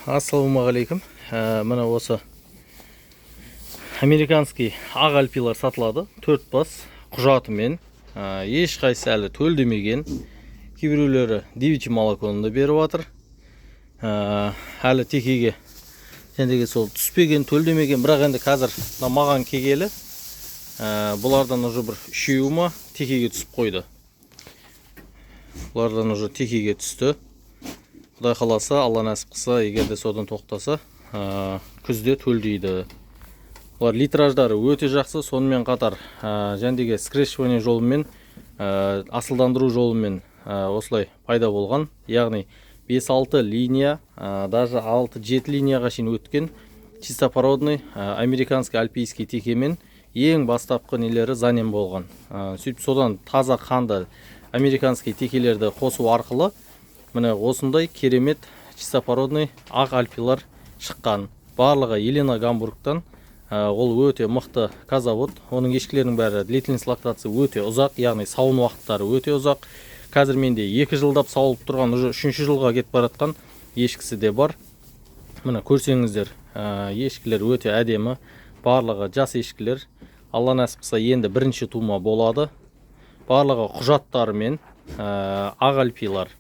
Ассалаумағалейкум. Міне, осы американский ақ альпилар сатылады, төрт бас құжатымен. Ешқайсысы әлі төлдемеген, кейбіреулері девичий молоконы да беріп жатыр. Әлі текеге жәндегі сол түспеген, төлдемеген. Бірақ енді қазір мына маған келгелі бұлардан уже бір үшеуі ма, текеге түсіп қойды. Бұлардан уже текеге түсті. Құдай қаласа, Алла нәсіп қылса, егер де содан тоқтаса, күзде төлдейді. Бұлар литраждары өте жақсы. Сонымен қатар жәндегі скрещивание жолымен, асылдандыру жолымен осылай пайда болған, яғни 5-6 линия, даже 6-7 линияға шейін өткен чистопородный американский альпийский текемен ең бастапқы нелері занен болған. Сөйтіп содан таза қанды американский текелерді қосу арқылы, міне, осындай керемет чистопородный ақ альпилар шыққан. Барлығы Елена Гамбургтан. Ол өте мықты козавод, оның ешкілерінің бәрі длительность лактации өте ұзақ, яғни сауын уақыттары өте ұзақ. Қазір менде 2 жылдап сауылып тұрған, уже үшінші жылға кетіп бара жатқан ешкісі де бар. Міне, көрсеңіздер, ешкілер өте әдемі, барлығы жас ешкілер. Алла нәсіп қылса, енді бірінші тума болады. Барлығы құжаттарымен ақ альпилар.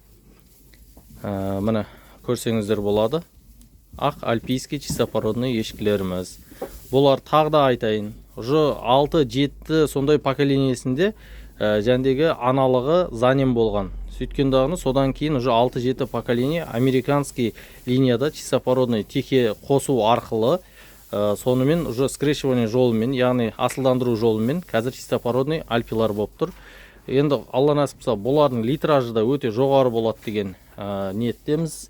Міне, көрсеңіздер болады, ақ альпийский чистопородный ешкілеріміз. Бұлар, тағы да айтайын, уже 6-7 сондай поколениесінде жәндегі аналығы занен болған. Сөйткен дағыны содан кейін уже 6-7 поколение американский линияда чистопородный теке қосу арқылы, сонымен уже скрещивание жолымен, яғни асылдандыру жолымен қазір чистопородный альпилар болып тұр. Енді Алла нәсіп қылса, бұлардың литражы да өте жоғары болады деген ниеттеміз.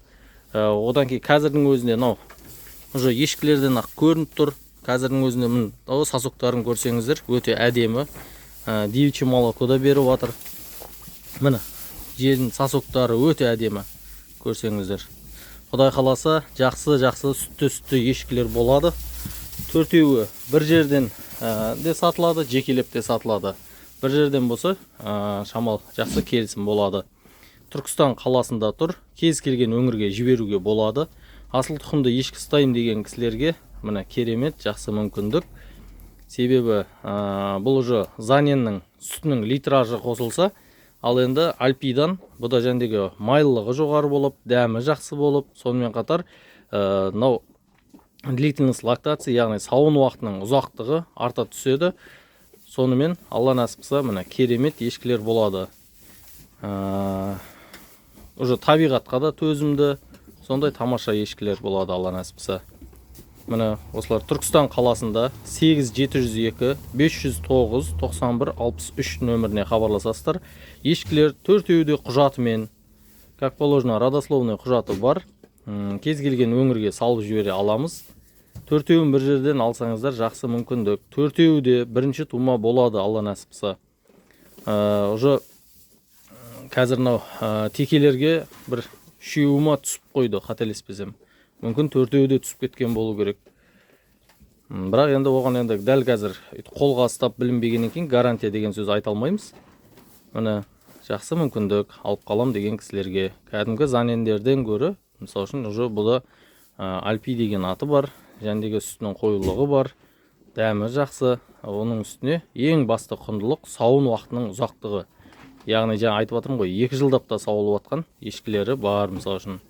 Одан кейін қазірдің өзінде мынау уже ешкілерден ақ көрініп тұр. Қазірдің өзінде, міне, мынау сосоктарын көрсеңіздер, өте әдемі. Девичий молоко да беріп жатыр. Міне, жердің сосоктары өте әдемі, көрсеңіздер. Құдай қаласа, жақсы жақсы сүтті сүтті ешкілер болады. Төртеуі бір жерден де сатылады, жекелеп те сатылады. Бір жерден болса, шамал жақсы келісім болады. Түркістан қаласында тұр, кез келген өңірге жіберуге болады. Асыл тұқымды ешкі ұстаймын деген кісілерге, міне, керемет жақсы мүмкіндік. Себебі бұл уже заненнің сүтінің литражы қосылса, ал енді альпидан бұда жәндегі майлылығы жоғары болып, дәмі жақсы болып, сонымен қатар мынау длительность лактации, яғни сауын уақытының ұзақтығы арта түседі. Сонымен Алла нәсіп қылса, міне, керемет ешкілер болады. Уже табиғатқа да төзімді, сондай тамаша ешкілер болады, Алла нәсіп қылса. Міне, осылар Түркістан қаласында. 8702 509 91 63 нөміріне хабарласасыздар. Ешкілер төртеуі де құжатымен, как положено, родословный құжаты бар. Кез келген өңірге салып жібере аламыз. Төртеуін бір жерден алсаңыздар, жақсы мүмкіндік. Төртеуі де бірінші тума болады, Алла нәсіп қылса. Уже қазір мынау текелерге бір үшеуі ма, түсіп қойды, қателеспесем. Мүмкін, төртеуі де түсіп кеткен болу керек. Бірақ енді оған енді дәл қазір өйтіп қолға ұстап білінбегеннен кейін гарантия деген сөз айта алмаймыз. Міне, жақсы мүмкіндік алып қалам деген кісілерге. Кәдімгі занендерден гөрі, мысалы үшін, уже бұда альпи деген аты бар, жәндегі сүтінің қоюлығы бар, дәмі жақсы. Оның үстіне ең басты құндылық — сауын уақытының ұзақтығы. Яғни жаңа айтып жатырмын ғой, 2 жылдап та сауылып жатқан ешкілері бар, мысалы үшін.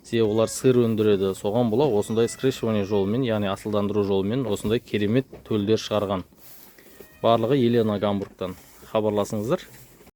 Себебі олар сыр өндіреді. Соған бола осындай скрещивание жолымен, яғни асылдандыру жолымен осындай керемет төлдер шығарған. Барлығы Елена Гамбургтан. Хабарласыңыздар.